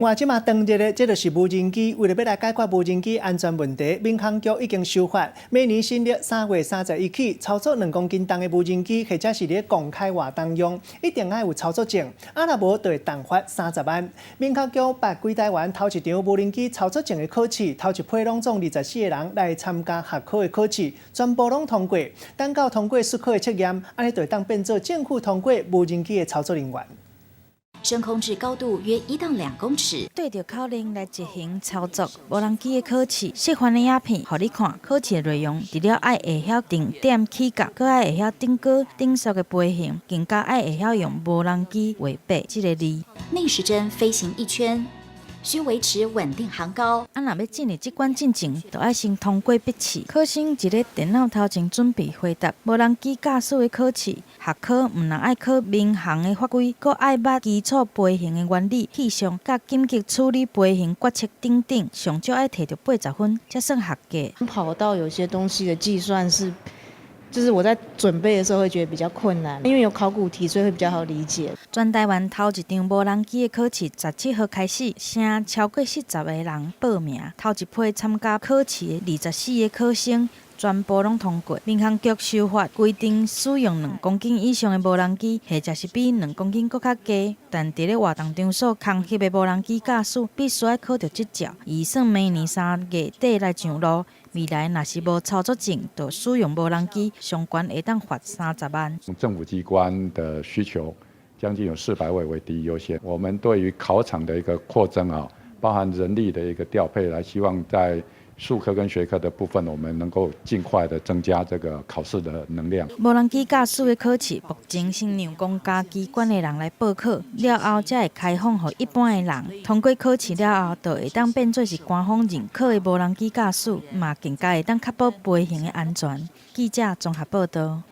我這馬當熱的，這就是無人機。為了欲來解決無人機安全問題，民航局已經修法，明年新曆3月31起，操作2公斤重的無人機，或者是佇公開活動用，一定愛有操作證，啊若無就會重罰30萬。民航局捌規台灣頭一場無人機操作證的考試，頭一批攏總24個人來參加學科的考試，全部攏通過。等到通過術科的測驗，按呢就會當變做政府通過無人機的操作人員。升空至高度約1到2公尺，對著口令來執行操作無人機的考試，示範的影片予你看。考試的內容除了愛會曉定點起降，閣愛會曉頂高頂速的飛行，更加愛會曉用無人機畫八這个字。逆時針飛行一圈，需維持穩定航高。啊，若欲進入這關進前，就愛先通過筆試。考生佇咧電腦頭前準備回答無人機駕駛的考試，學科毋但愛考民航的法規，閣愛捌基礎飛行的原理、氣象、佮緊急處理飛行決策等等，上少愛提著80分才算合格。跑道有些東西的計算是，就是我在準備的時候會覺得比較困難，因為有考古題，所以會比較好理解。全台灣頭一場無人機的考試，17號開始，成超過40個人報名。頭一批參加考試的24個考生，全部攏通過。民航局修法規定，使用2公斤以上的無人機，或者是比2公斤閣較低，但佇咧活動場所空翕的無人機駕駛，必須愛考著執照。預算明年3月底來上路。未來若是無操作證，就使用無人機，上懸會當罰30萬。政府機關的需求將近有400位為第一優先。我們對於考場的一個擴增啊，包含人力的一個調配，來希望在術科跟學科的部分，我們能夠盡快的增加這個考試的能量。無人機駕駛的考試，目前先讓公家機關的人來報考，了後才會開放予一般的人。通過考試了後，就會當變做是官方認可的無人機駕駛，嘛更加會當確保飛行的安全。記者綜合報道。